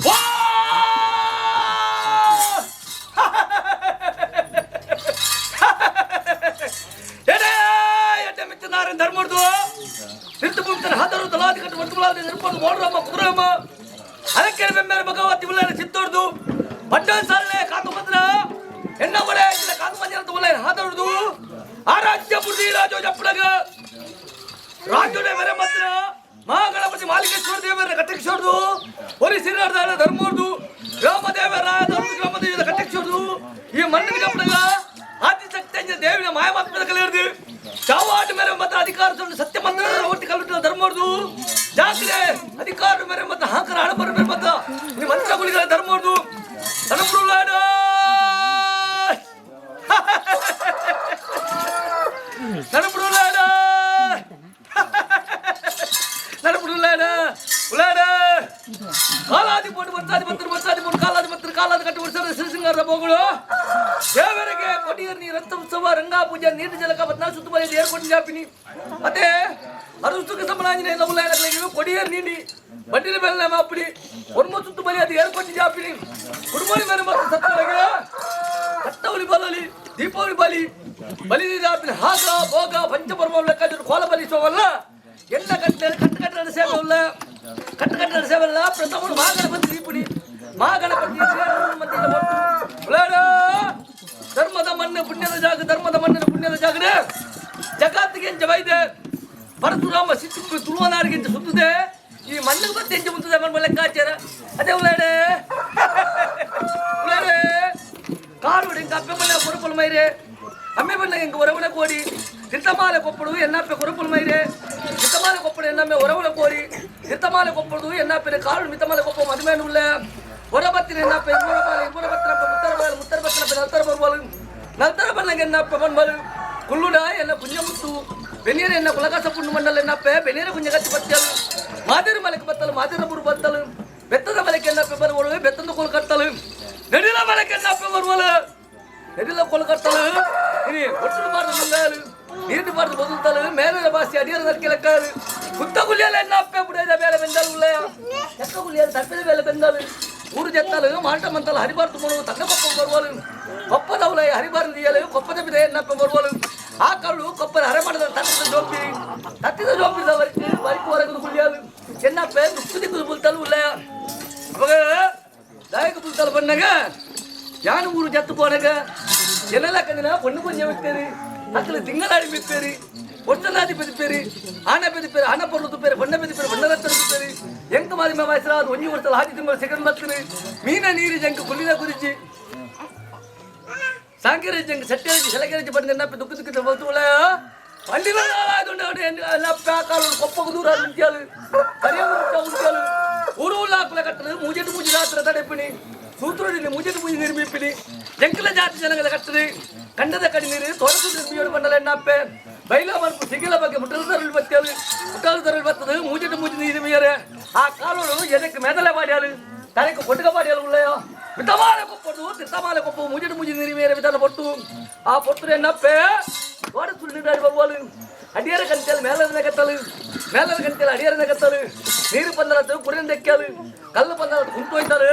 ವಾ! ಎಡೆ ಎಡ್ಡೆ ಮಿತ್ತನಾರನ್ ಧರ್ಮರ್ದು ತಿರ್ತು ಭೂಮಿತನ ಹಾದರು ತಲಾದಿ ಕಟ್ಟು ವರ್ತುಗಳಾದ ನಿರ್ಪದು ಮೋಡ್ರಮ್ಮ ಕುದುರಮ್ಮ ಅದಕ್ಕೆ ಬೆಮ್ಮೇಲೆ ಭಗವತಿ ಉಲ್ಲೇನ ಚಿತ್ತೋರ್ದು ಪಡ್ಡ ಸಾಲನೆ ಕಾತು ಬಂದ್ರ ಎನ್ನ ಒಡೆ ಇಲ್ಲ ಕಾತು ಬಂದಿರಂತ ಉಲ್ಲೇನ ಹಾದರುದು ಆರಾಧ್ಯ ಬುದ್ಧಿ ರಾಜೋ ಜಪ್ಪಡಗ ರಾಜ್ಯೋಡೆ ಮೇರೆ ಮಾತ್ರ ಮಹಾಗಣಪತಿ ಮಾಲಿಕೇಶ್ವರ ದೇವರ ಕಟ್ಟೇಶ್ವರದು ಒರಿ ಸಿರಿನಾರ್ದಾರ ಧರ್ಮೋರ್ದು ಗ್ರಾಮದೇವರ ಧರ್ಮ ಗ್ರಾಮದೇವರ ಕಟ್ಟೇಶ್ವರದು ಈ ಮಣ್ಣಿನ ಕಪ್ಪಡಗ ಆದಿಶಕ್ತಿ ಅಂಜ ದೇವಿನ ಮಾಯಮಾತ್ಮದ ಕಲಿಯರ್ದು ಚಾವಾಟ ಮೇರೆ ಮಾತ್ರ ಅಧಿಕಾರ ಸತ್ಯ ಮಂತ್ರ ಒಟ್ಟಿ ಕಲಿತ ಧರ್ಮೋರ್ದು ಜಾತ್ರೆ ಅಧಿಕಾರ ಮೇರೆ ಮತ್ತು ಹಾಕರ ಹಣಬರ ಮೇರೆ ಮತ್ತು ನಿಮ್ಮ ಮಂತ್ರ ಗುಳಿಗಳ ಧರ್ಮೋರ್ದು ಧರ್ಮರುಲಾಡ ನಡಪುರುಲಾಡ ನಡಪುರುಲಾಡ ಉಲಾಡ ಕಾಲಾದಿ ಪೋಟು ಬರ್ತಾದಿ ಬಂತರು ಬರ್ತಾದಿ ಪೋಟು ಕಾಲಾದಿ ಬಂತರು ಕಾಲಾದಿ ಕಟ್ಟು ವರ್ಷದ ಶ್ರೀಸಿಂಗಾರದ ಬೋಗಳು ದೇವರಿಗೆ ಕೊಡಿಯರ್ ನೀರು ರಕ್ತ ಉತ್ಸವ ರಂಗಾ ಪೂಜೆ ನೀರು ಜಲಕ ಬದ್ನಾ ಸುತ್ತು ಬಲಿ ಏರ್ಕೊಂಡು ಜಾಪಿನಿ ಮತ್ತೆ ಅರುಸುಕ ಸಮನಾಂಜನೆ ನವುಲಾಯನಗಳಿಗೆ ಕೊಡಿಯರ್ ನೀಡಿ ಬಡ್ಡಿನ ಮೇಲೆ ಮಾಪಿಡಿ ಒರ್ಮ ಸುತ್ತು ಬಲಿ ಅದು ಏರ್ಕೊಂಡು ಜಾಪಿನಿ ಕುಡುಮನಿ ಮೇಲೆ ಮತ್ತು ಸತ್ತವರಿಗೆ ಕಟ್ಟವಳಿ ಬಲಲಿ ದೀಪಾವಳಿ ಬಲಿ ಬಲಿ ಜಾಪಿನಿ ಹಾಗ ಭೋಗ ಪಂಚಪರ್ಮ ಲೆಕ್ಕಾಚಾರ ಕೋಲ ಬಲಿಸುವವಲ್ಲ ಎಲ್ಲ ಕಟ್ಟಲೆ ಕಟ್ಟು ಕಟ್ಟಡ ಸೇವೆ ಉಲ್ಲ ಕಟ್ಟು ಕಟ್ಟಡ ಸೇವೆ ಅಲ್ಲ ಪ್ರಥಮ ಮಹಾಗಣಪತಿ ದೀಪುಡಿ ಮಹಾಗಣಪತಿ ಧರ್ಮದ ಮಣ್ಣು ಪುಣ್ಯದ ಜಾಗ ಧರ್ಮದ ಮಣ್ಣಿನ ಪುಣ್ಯದ ಜಾಗಡೆ ಜಗತ್ತಿಗೆ ಎಂಚ ಬೈದೆ ಪರಶುರಾಮ ಸಿಟ್ಟು ತುಳುವನಾರಿಗೆ ಎಂಚ ಸುತ್ತದೆ ಈ ಮಣ್ಣಿಗೆ ಮತ್ತೆ ಎಂಚ ಮುಂತದೆ ಮಣ್ಣ ಲೆಕ್ಕಾಚಾರ ಅದೇ ಉಳ್ಳಾಡೆ ಉಳ್ಳಾಡೆ ಕಾರು ಎಂಕ ಅಪ್ಪೆ ಮಣ್ಣ ಕೊರಪುಲ್ ಮೈರೆ ಅಮ್ಮೆ ಬಣ್ಣ ಎಂಕ ಒರವಣ ಕೋಡಿ ತಿರ್ತಮಾಲೆ ಕೊಪ್ಪಡು ಎನ್ನಪ್ಪೆ ಕೊರಪುಲ್ ಮೈರೆ ತಿರ್ತಮಾಲೆ ಕೊಪ್ಪಡು ಎನ್ನಮ್ಮೆ ಒರವಣ ಕೋರಿ ತಿರ್ತಮಾಲೆ ಕೊಪ್ಪಡು ಎನ್ನಪ್ಪೆ ಕಾರು ಮಿತಮಾಲೆ ಕೊಪ್ಪ ಮದುವೆ ಉಳ್ಳ ಹೊರಬತ್ತಿನ ಎನ್ನಪ್ಪೆ ಇಬ್ಬರ ಇಬ್ಬರ ಬತ್ತಿನಪ್ಪ ಮುತ್ತರ ಬಾಲು ಮುತ್ತರ ಬತ್ತಿನಪ್ಪ ನಲ್ತರ ಬರ್ಬಾಲು ನಲ್ತರ ಬಣ್ಣಗೆ ಎನ್ನಪ್ಪ ಬನ್ಬಾಲು ಕುಳ್ಳುಡ ಎನ್ನ ಪುಣ್ಯಮುತ್ತು ಬೆನೀರ ಎನ್ನ ಕುಲಕಾಸ ಪುಣ್ಯ ಮಂಡಲ ಎನ್ನಪ್ಪೆ ಬೆನೀರ ಕುಂಜಗತ್ತಿ ಬತ್ತಲು ಮಾದಿರ ಮಲಕ್ಕೆ ಬತ್ತಲು ಮಾದಿರ ಬುರು ಬತ್ತಲು ಬೆತ್ತದ ಮಲಕ್ಕೆ ಎನ್ನಪ್ಪೆ ಬರುವಳು ಬೆತ್ತದ ಕೋಲು ಕಟ್ಟಲು ನಡಿಲ ಮಲಕ್ಕೆ ಎನ್ನಪ್ಪೆ ಬರುವಳು ನಡಿಲ ಕೋಲು ಕಟ್ಟಲು ಇನಿ ಒಟ್ಟು ಬಾರ್ದು ಮುಂದಾಲು ನೀರು ಬಾರ್ದು ಬದುಲ್ತಲು ಮೇಲಿನ ಬಾಸಿ ಅಡಿಯರ ನರ್ಕೆಲಕ್ಕಾಲು ಕುತ್ತ ಗುಲಿಯಲ್ಲ ಎನ್ನಪ್ಪೆ ಬುಡದ ಮೇಲೆ ಬೆಂದಲು ಉಳ್ಳಯ ಎಕ್ಕ ಗುಲಿಯಲ್ಲ ತಪ್ಪಿದ ಮೇಲೆ ಬೆಂದಲು ಊರು ಜತ್ತಾಲು ಮಾಂಟ ಮಂತಲು ಹರಿಬಾರ್ದು ಮುಳು ತನ್ನ ಕೊಪ್ಪ ಬರುವಳು ಕೊಪ್ಪದವಲ ಹರಿಬಾರ್ದು ದಿಯಲು ಕೊಪ್ಪದ ಬಿದೆ ಎನ್ನಪ್ಪ ಬರುವಳು ಆ ಕಳ್ಳು ಕೊಪ್ಪದ ಹರೆ ಮಾಡಿದ ತತ್ತಿದ ಜೋಪಿ ತತ್ತಿದ ಜೋಪಿದ ವರೆಗೆ ವರೆಗೆ ಹೊರಗದು ಗುಲಿಯಲು ಎನ್ನಪ್ಪೆ ದುಕ್ಕು ದಿಕ್ಕು ಬುಲ್ತಲು ಉಳ್ಳಯ ಅವಾಗ ದಾಯಕ ಬುಲ್ತಲು ಬಂದಾಗ ಯಾನು ಊರು ಜತ್ತು ಪೋನಗ ಎನ್ನೆಲ್ಲ ಕಂದಿನ பொண்ணு கொஞ்சம் வித்தேரு அக்கல திங்களாடி வித்தேரு ஒட்டநாதி பெதி ಆನೆ பெதி பேரு ಆನೆ ಪೊರ್ಲು பேரு பொண்ண பெதி பேரு பொண்ண ரத்தன பேரு எங்க மாதிரி மேவாசராது ஒஞ்சி ஒருத்தல் ஆதி திங்கள் சிகன் பத்துரு மீன நீரு ஜங்கு குள்ளின குதிச்சு சாங்கிர ஜங்கு சட்டி சிலக்கரிச்சு பண்ண என்ன துக்கு துக்கு வகுத்து కొప్పకు దూరాలు ఉంచాలు కరియము ఉంచాలు ఊరు లాకుల కట్టలు మూజెట్టు మూజి రాత్రి తడెప్పిని ಸೂತ್ರದಲ್ಲಿ ಮುಜೆದು ಪೂಜೆ ನಿರ್ಮಿಪ್ಪಿನಿ ಜಂಕಲ ಜಾತಿ ಜನಗಳ ಕಟ್ಟದೆ ಕಂಡದ ಕಡಿ ನೀರು ತೋರಸು ನಿರ್ಮಿಯೋಡು ಬಂಡಲ ಎಣ್ಣಪ್ಪೆ ಬೈಲ ಮಲ್ಪು ಸಿಗಿಲ ಬಗ್ಗೆ ಮುಟ್ಟಲು ತರಲು ಬತ್ತಲು ಮುಟ್ಟಲು ತರಲು ಬತ್ತದು ಮೂಜೆಟ್ಟು ಮೂಜಿ ನಿರ್ಮಿಯರೆ ಆ ಕಾಲೋಡು ಎದಕ್ಕೆ ಮೆದಲೆ ಪಾಡ್ಯಾಲು ತಲೆக்கு ಕೊಟ್ಟುಕ ಪಾಡ್ಯಾಲು ಉಳ್ಳಯೋ మితమాల కొప్పడు తిత్తమాల కొప్పు ముజడు ముజి ನಿರ್ಮಿಯರೆ ವಿಧಾನ పొట్టు ಆ పొట్టు ಎನ್ನಪ್ಪೆ ತೋಡ ಸುಳ್ಳಿದಾಡಿ ಬರುವಲು ಅಡಿಯರ ಕಂತೆಲ್ ಮೇಲದ ಕತ್ತಲು ಮೇಲದ ಕಂತೆಲ್ ಅಡಿಯರ ಕತ್ತಲು ನೀರು ಪಂದಲತ್ತು ಕುರಿನ ದೆಕ್ಕಾಲು ಕಲ್ಲು ಪಂದಲತ್ತು ಕುಂಟು ಹೋಯ್ತಾರು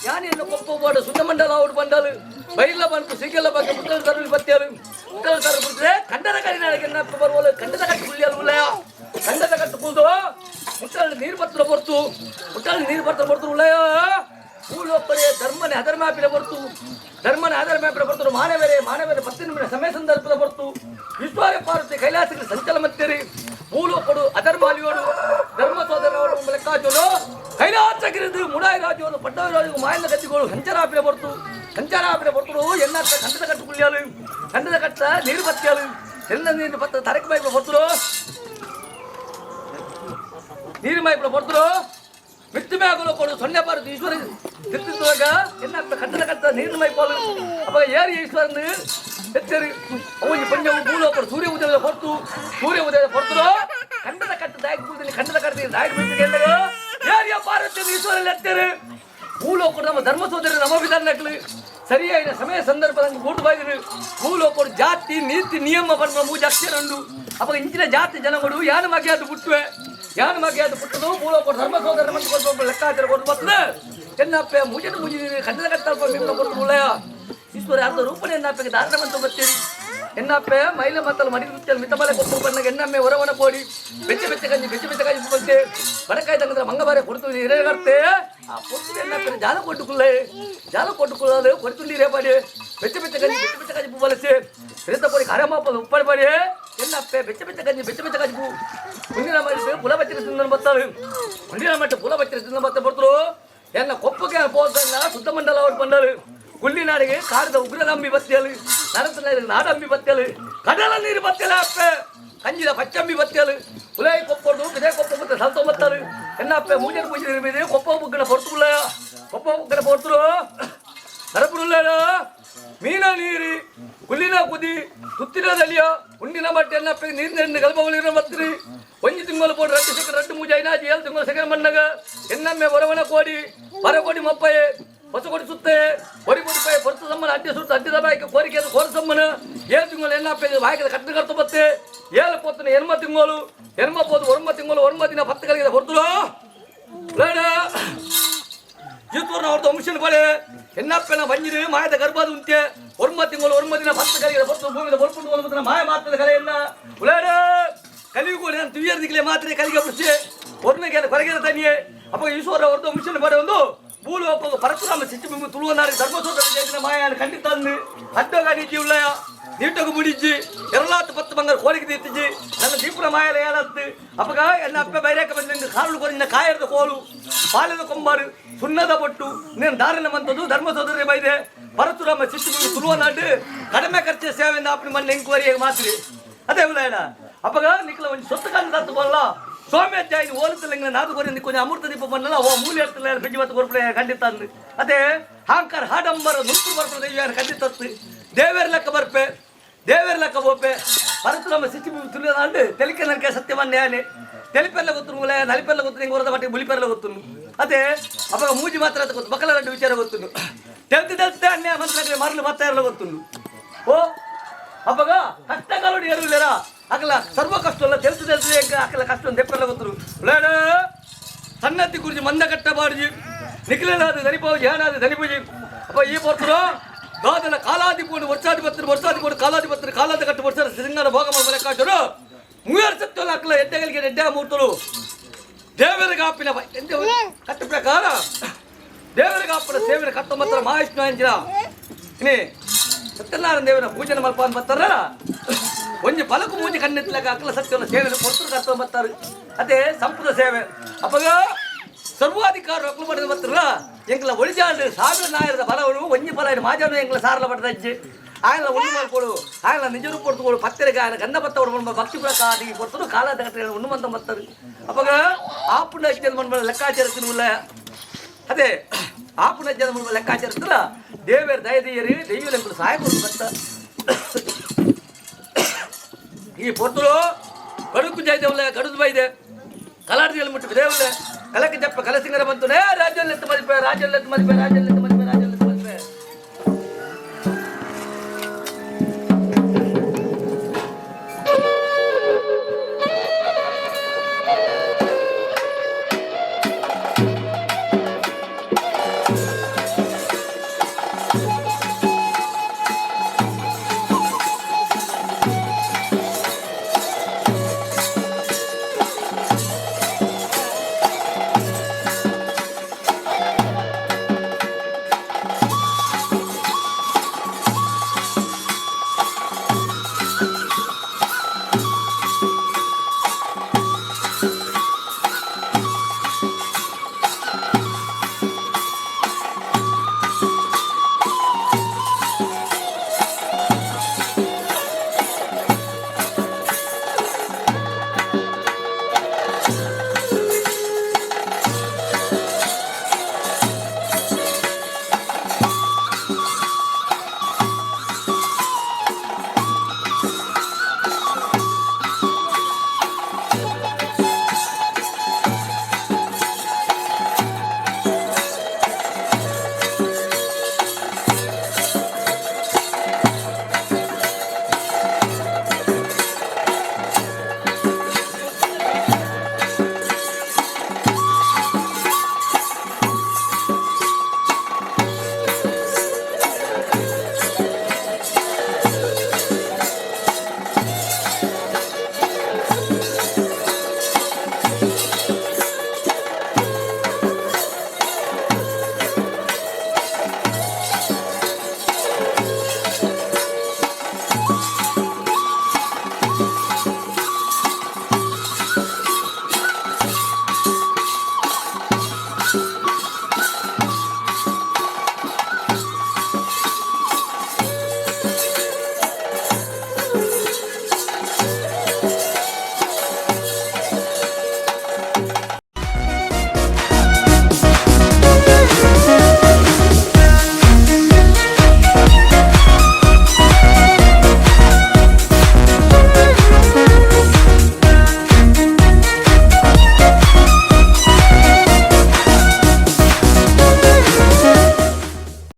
ಯಾನಿ ಎನ್ನ ಕೊಪ್ಪ ಬೋಡ ಸುಣ್ಣಮಂಡಲ అవుడు ಬಂಡಲು ಬೈಲ ಬಂತು ಸಿಗಲ ಬಗ್ಗೆ ಮುಟ್ಟಲು ತರಲು ಬತ್ತಿಯಲು ಮುಟ್ಟಲು ತರಲು ಬಿಟ್ಟರೆ ಕಂಡದ ಕಡಿನಾಳಿಗೆ ಎನ್ನಪ್ಪ ಬರುವಲು ಕಂಡದ ಕಟ್ಟು ಕುಳ್ಳಿಯಲು ಉಳ್ಳಯ ಕಂಡದ ಕಟ್ಟು ಕುಲ್ದು ಮುಟ್ಟಲು ನೀರು ಬತ್ತಲ ಬರ್ತು ಮುಟ್ಟಲು ನೀರು ಬರ್ತಲ ಬರ್ತು ಉಳ್ಳಯ ಭೂಲೋಕರೇ ಧರ್ಮನೇ ಅಧರ್ಮಾಪಿನ ಬರ್ತು ಧರ್ಮನ ಅಧರ್ಮಾಪಿನ ಬರ್ತು ಮಾನವರೇ ಮಾನವರೇ ಪತ್ತಿನ ಸಮಯ ಸಂದರ್ಭದ ಬರ್ತು ವಿಶ್ವಾರ ಪಾರ್ವತಿ ಕೈಲಾಸಕ್ಕೆ ಸಂಚಲ ಮತ್ತೇರಿ ಭೂಲೋಕಡು ಅಧರ್ಮಾಲಿಯೋಡು ಧರ್ಮ ಸೋದರವರು ಲೆಕ್ಕಾಚೋಡು ಕೈಲಾಸಗಿರಿದು ಮುಡಾಯಿ ರಾಜೋನು ಪಡ್ಡಾಯಿ ರಾಜು ಮಾಯನ ಗತಿಗಳು ಸಂಚಾರಾಪಿನ ಬರ್ತು ಸಂಚಾರಾಪಿನ ಬರ್ತು ಎನ್ನತ್ತ ಕಂಡದ ಕಟ್ಟು ಕುಳ್ಳಿಯಾಲು ಕಂಡದ ಕಟ್ಟ ನೀರು ಬತ್ತಿಯಾಲು ಎಲ್ಲ ನೀರು ಬತ್ತ ತರಕ ಮೈಪು ಬರ್ತರು ನೀರು ಮೈಪು ಬರ್ತರು ಮಿತ್ತು ಮ್ಯಾಗುಲು ಕೊಡು ಸೊನ್ನೆ ಬಾರದು ಈಶ್ವರ ತಿರ್ತಿದ್ದಾಗ ಎನ್ನತ್ತ ಕಟ್ಟದ ಕಟ್ಟ ನೀರು ಮೈಪಾಲು ಅವಾಗ ಏರಿ ಈಶ್ವರನ್ ಎತ್ತರಿ ಅವನಿ ಪಂಜವು ಭೂಲೋಕರು ಸೂರ್ಯ ಉದಯದ ಹೊರತು ಸೂರ್ಯ ಉದಯದ ಹೊರತು ಕಂಡದ ಕಟ್ಟ ದಾಯಕ ಪೂಜೆ ಕಂಡದ ಕಟ್ಟ ದಾಯಕ ಪೂಜೆ ಏರಿಯ ಪಾರ್ವತಿ ಈಶ್ವರಲ್ಲಿ ಎತ್ತೇರು ಭೂಲೋಕರು ನಮ್ಮ ಧರ್ಮ ಸೋದರಿ ನಮ್ಮ ವಿಧಾನಗಳು ಸರಿಯಾದ ಸಮಯ ಸಂದರ್ಭದಂಗೆ ಗೂಡು ಬಾಯಿರು ಭೂಲೋಕರು ಜಾತಿ ನೀತಿ ನಿಯಮ ಪನ್ಮ ಮೂಜ ಅಕ್ಷರ ಉಂಡು ಅವಾಗ ಇಂಚಿನ ಜಾತಿ ಜನಗಳು ಯಾನ ಮಗೆಯಾದ ಹುಟ್ಟುವೆ ಯಾನ್ ಮಗೆಯಾದ ಪುಟ್ಟದು ಮೂಲಕ ಧರ್ಮ ಸೋದರ ಮಂದಿ ಕೊಟ್ಟು ಲೆಕ್ಕಾಚಾರ ಕೊಟ್ಟು ಬರ್ತದೆ ಎನ್ನಪ್ಪೆ ಮುಜನ ಮುಜಿ ಕನ್ನಡ ಕತ್ತಲ್ಪ ಕೊಟ್ಟು ಮುಳ್ಳಯ ಈಶ್ವರ ಅರ್ಧ ರೂಪಣೆ ಎನ್ನಪ್ಪೆಗೆ ದಾರಣ ಮಂತ ಬರ್ತೀರಿ ಎನ್ನಪ್ಪೆ ಮೈಲ ಮತ್ತಲು ಮಡಿ ರುಚ್ಚಲ್ ಮಿತಮಲೆ ಕೊಪ್ಪು ಬಣ್ಣಗೆ ಎನ್ನಮ್ಮೆ ಹೊರವನ ಕೋಡಿ ಬೆಚ್ಚ ಬೆಚ್ಚ ಕಂಜಿ ಬೆಚ್ಚ ಬೆಚ್ಚ ಕಂಜಿ ಬಂತೆ ಬಡಕಾಯಿ ತಂಗದ್ರ ಮಂಗಬಾರೆ ಕೊಡ್ತು ಹಿರೇಗರ್ತೆ ಆ పొత్తు ఎన్నಪ್ಪೆ ಜಾಲ ಕೊಟ್ಟುకుల్లే ಜಾಲ ಕೊಟ್ಟುకుల్లాలు కొడుతుండి రేపాడి ಬೆಚ್ಚ ಬೆಚ್ಚ ಕಂಜಿ ಬೆಚ್ಚ ಬೆಚ್ಚ ಕಂಜಿ ಪೂವಲಸೆ ರೇತ ಪೊಡಿ ಕರಮಾಪದ ಉಪ್ಪಡಿ ಪಡಿ ಎನ್ನಪ್ಪೆ ಬೆಚ್ಚ ಬೆಚ್ಚ ಕಂಜಿ ಬೆಚ್ಚ ಬೆಚ್ಚ ಕಂಜಿ ಪೂ ಮುಂದಿನ ಮಟ್ಟ ಪುಲ ಬಚ್ಚಿನ ತಿಂದನ ಬತ್ತಾರೆ ಮುಂದಿನ ಮಟ್ಟ ಪುಲ ಬಚ್ಚಿನ ತಿಂದ ಬತ್ತ ಬರ್ತರು ಎನ್ನ ಕೊಪ್ಪಕ್ಕೆ ಹೋದನ್ನ ಸುತ್ತಮಂಡಲ ಅವ್ರು ಬಂದರು ಕುಳ್ಳಿನಾಡಿಗೆ ಕಾರದ ಉಗ್ರದಂಬಿ ಬತ್ತಿಯಲು ನರಸನ ನಾಡಂಬಿ ಬತ್ತಿಯಲು ಕಡಲ ನೀರು ಬತ್ತಿಯಲ ಅಪ್ಪೆ ಕಂಜಿದ ಪಚ್ಚಂಬಿ ಬತ್ತಿಯಲು ಉಲೈ ಕೊಪ್ಪಡು ಬಿದೆ ಕೊಪ್ಪ ಮತ್ತೆ ಸಲ್ತ ಬತ್ತಾರೆ ಎನ್ನಪ್ಪೆ ಮೂಜನ ಪೂಜೆ ಮೇಲೆ ಕೊಪ್ಪ ಬುಗ್ಗನ ಪೊರ್ತುಲ್ಲ ಕೊಪ್ಪ ಬುಗ್ಗನ ಪೊರ್ತರು ನರಪುರುಳ್ಳಾರ ಮೀನ ನೀರಿ ಕುಲ್ಲಿನ ಕುದಿ ತುತ್ತಿನ ದಲಿಯ ಉಂಡಿನ ಮಟ್ಟ ಎನ್ನಪ್ಪೆ ನೀರಿನ ಗಲ್ಭವಳಿರ ಮತ್ತಿರಿ ಒಂಜಿ ತಿಂಗಳು ಪೋಡು ರಡ್ಡು ಸೆಕೆ ರಡ್ಡು ಮೂಜ ಐನಾಜಿ ಏಳು ತಿಂಗಳು ಸೆಕೆ ಮಣ್ಣಗ ಎನ್ನಮ್ಮೆ ಒರವನ ಕೋಡಿ ಬರಕೋಡಿ ಮೊಪ್ಪಯೆ ಹೊಸ ಕೊಡಿ ಸುತ್ತೆ ಹೊರಿ ಕೊಡಿ ಪೊರತು ಸಮ್ಮನ ಅಡ್ಡಿ ಸುತ್ತ ಅಡ್ಡಿದ ಬಾಯ್ಕೆ ಕೋರಿಕೆ ಕೋರ ಸಮ್ಮನ ಏಳು ತಿಂಗಳು ಎನ್ನಪ್ಪೆ ಬಾಯ್ಕೆ ಕಟ್ಟು ಕರ್ತು ಬತ್ತೆ ಏಳು ಪೊತ್ತನ ಎನ್ಮ ತಿಂಗಳು ಎನ್ಮ ಪೋದು ಒರ್ಮ ತಿಂಗಳು ಒರ್ಮ ದಿನ ಪತ್ತು ಕಲಿಗೆ ಹೊರತರು ಬೇಡ ಯೂತೂರ್ನ ಅವ್ರದ್ದು ಅಂಶನ ಬಳೆ ಎನ್ನಪ್ಪನ ಬಂಜಿರು ಮಾಯದ ಗರ್ಭದ ಉಂಟೆ ಒರ್ಮ ತಿಂಗಳು ಒರ್ಮ ದಿನ ಪತ್ತು ಕಲಿಗೆ ಹೊರತು ಭೂಮಿದ ಹೊರಪುಂಡು ಒಂದು ಮಾಯ ಮಾತ್ರದ ಕಲೆಯನ್ನ ಉಳಾಡ ಕಲಿಗೂ ನಾನು ತುಯ್ಯರ್ದಿಕ್ಲೆ ಮಾತ್ರ ಕಲಿಗೆ ಬಿಡಿಸಿ ಒರ್ಮೆಗೆ ಕೊರಗಿನ ತನಿಯೇ ಅಪ್ಪ ಈಶ್ವರ ಅವ್ರದ್ದು ಅಂಶನ ಬಡೆ ಒಂದು ಭೂಲು ಅಪ್ಪ ಪರಶುರಾಮ ಸಿಚ್ಚು ಬಿಂಬು ತುಳುವನಾರಿ ಧರ್ಮಸೋದರ ಜಯದಿನ ಮಾಯಾನ ಖಂಡಿತ ಅಡ್ಡಗಾಡಿ ಜೀವಲಯ ನೀಟಗು ಮುಡಿಜಿ ಎರಲಾತು ಪತ್ತು ಬಂಗಾರ ಕೋಳಿಗೆ ತೀರ್ತಿಜಿ ನನ್ನ ದೀಪುರ ಮಾಯಲ ಏಲತ್ತು ಅಪ್ಪಗ ಎನ್ನ ಅಪ್ಪ ಬೈರಾಕ ಬಂದ ಕಾಲು ಕೊರಿನ ಕಾಯರದ ಕೋಲು ಪಾಲದ ಕೊಂಬಾರು ಸುಣ್ಣದ ಪೊಟ್ಟು నేను దారిన ಮಂತದ್ದು ಧರ್ಮ ಸೋದರಿ ಬೈದೆ ಪರಶುರಾಮ ಶಿಶು ತುಳುವನಾಡು ಕಡಿಮೆ ಖರ್ಚಿನ ಸೇವೆಯಿಂದ ಅಪ್ಪನ ಮನೆ ಎಂಕ್ವೈರಿ ಮಾತ್ರಿ ಅದೇ ಉಲಾಯಣ ಅಪ್ಪಗ ನಿಕ್ಲ ಒಂದು ಸೊತ್ತು ಕಂಡು ತತ್ತು ಬಲ್ಲ ಸ್ವಾಮಿ ಅಜ್ಜ ಓಲುತ್ತಲಿಂಗ ನಾದು ಕೊರಿ ಕೊಂಚ ಅಮೃತ ದೀಪ ಬಂದಲ್ಲ ಓ ಮೂಲೆ ಎತ್ತಲ್ಲ ಬೆಜ್ಜಿ ಮತ್ತು ಕೊರ್ಪಡೆ ಖಂಡಿತ ಅಂದು ಅದೇ ಹಾಂಕರ್ ಹಾಡಂಬರ ನುಂಪು ಬರ್ಪಡೆ ದೈವ ಖಂಡಿತತ್ತು ದೇವೇರ್ ಲೆಕ್ಕ ಬರ್ಪೆ ದೇವೇರ್ ಲೆಕ್ಕ ಬೋಪೆ ಪರಶುರಾಮ ಶಿಶು ತುಳಿದಾಂಡು ತೆಲಿಕೆ ನಲ್ಕೆ ಸತ್ಯವನ್ನೇ ತೆಲಿಪೆಲ್ಲ ಗೊತ್ತು ನಲಿಪೆಲ್ಲ ಗೊತ್ತು ನಿಂಗೆ ಹೊರದ ಮಟ್ಟಿಗೆ ಬುಲಿಪೆಲ್ಲ ಗೊತ್ತು ಅದೇ ಅವಾಗ ಮೂಜಿ ಮಾತ್ರ ಗೊತ್ತು ಮಕ್ಕಳ ರೆಡ್ಡು ವಿಚಾರ ಗೊತ್ತು ತೆಲ್ತಿ ತೆಲ್ತೆ ಅನ್ಯ ಮಂತ್ರ ಮರಳು ಮತ್ತೆ ಎಲ್ಲ ಗೊತ್ತು ಓ ಅಪ್ಪಗ ಕಷ್ಟ ಕಾಲೋಡಿ ಏರುಲ್ಲೇರ ಅಕಲ ಸರ್ವ ಕಷ್ಟ ಅಲ್ಲ ತೆಲ್ತು ತೆಲ್ತು ಎಂಕ ಅಕಲ ಕಷ್ಟ ದೆಪ್ಪೆಲ್ಲ ಗೊತ್ತು ಉಳ್ಳಾಡ ಸನ್ನತಿ ಗುರುಜಿ ಮಂದ ಕಟ್ಟ ಬಾರ್ಜಿ ನಿಖಿಲನಾದ ಧನಿಪೋಜಿ ಧ್ಯಾನಾದ ಧನಿಪೂಜಿ ಅಪ್ಪ ಈ ಪೊರ್ತರು ದಾದನ ಕಾಲಾಧಿಪೋಡು ವರ್ಷಾಧಿಪತ್ರಿ ವರ್ಷಾಧಿಪೋಡು ಕಾಲಾಧಿಪತ್ರಿ ಕಾಲಾದ ಕಟ್ಟು ವರ್ಷ ಸಿಂಗನ ಭೋಗ ಲೆಕ್ಕಾಚರು ಮೂವರ್ ಸತ್ವಲ ಅಕ್ಕಲ ಎಡ್ಡೆಗಳಿಗೆ ಎಡ್ಡೆ ಮೂರ್ತರು ದೇವರಿಗಾಪಿನ ಕಟ್ಟು ಪ್ರಕಾರ ದೇವರಿಗಾಪಿನ ಸೇವನೆ ಕತ್ತ ಮಾತ್ರ ಮಹಾವಿಷ್ಣು ಅಂಜಿನ ಇನಿ ಸತ್ಯನಾರಾಯಣ ದೇವರ ಪೂಜನೆ ಮಲ್ಪ ಅಂತ ಬರ್ತಾರ ಒಂಜಿ ಪಲಕು ಮೂಜಿ ಕಣ್ಣೆತ್ತಲಾಗ ಅಕ್ಕಲ ಸತ್ಯವನ್ನ ಸೇವೆ ಕೊಡ್ತರು ಕತ್ತ ಬರ್ತಾರೆ ಅದೇ ಸಂಪದ ಸೇವೆ ಅಪ್ಪಗ ಸರ್ವಾಧಿಕಾರ ಒಕ್ಕಲು ಮಾಡಿದ ಬರ್ತಾರಲ್ಲ ಎಂಕಲ ಒಳಿಜಾಲು ಸಾವಿರ ನಾಯರದ ಬಲವನು ಒಂಜಿ ಫಲ ಮಾಜಾನು ಎಂಕಲ ಸಾರಲ ಪಡೆದ ಅಜ್ಜಿ ఆయన ಉಣ್ಣು ಮಾಡ್ಕೊಡು ఆయన ನಿಜ ರೂಪ ಕೊಡ್ತುಕೊಡು ಪತ್ತೆರಿಗೆ ఆయన ಗಂಧ ಬತ್ತ ಭಕ್ತಿ ಪ್ರಕಾರ ಕೊಡ್ತರು ಕಾಲ ತಗಟ್ರೆ ಉಣ್ಣು ಮಂತ ಬತ್ತಾರೆ ಅಪ್ಪಗ ಆಪುಣ ಅಜ್ಜನ ಮನ್ಮ ಲೆಕ್ಕಾಚಾರ ತಿನ್ನುಲ್ಲ ಅದೇ ಆಪುಣ ಅಜ್ಜನ ಮನ್ಮ ಲೆಕ್ಕಾಚಾರ ದೇವೇರ್ ದಯದೀಯರಿ ದೈವಲೆಂಕುಲು ಸಹಾಯ ಕೊಡು ಬತ್ತ ಈ ಪೊರ್ತುಲು ಕಡುಕು ಜೈದೇವಲ್ಲ ಕಡುದು ಬೈದೆ ಕಲಾರ್ದಿಯಲ್ಲಿ ಮುಟ್ಟು ದೇವಲ್ಲ ಕಲಕ ಜಪ್ಪ ಕಲಸಿಂಗರ ಬಂತು ನೇ ರಾಜ್ಯದಲ್ಲಿ ಎತ್ತು ಮದಿಪೆ ರಾಜ್ಯದಲ್ಲಿ ಎತ್ತು ಮದಿಪೆ ರಾಜ್ಯದಲ್ಲಿ ಎತ್ತು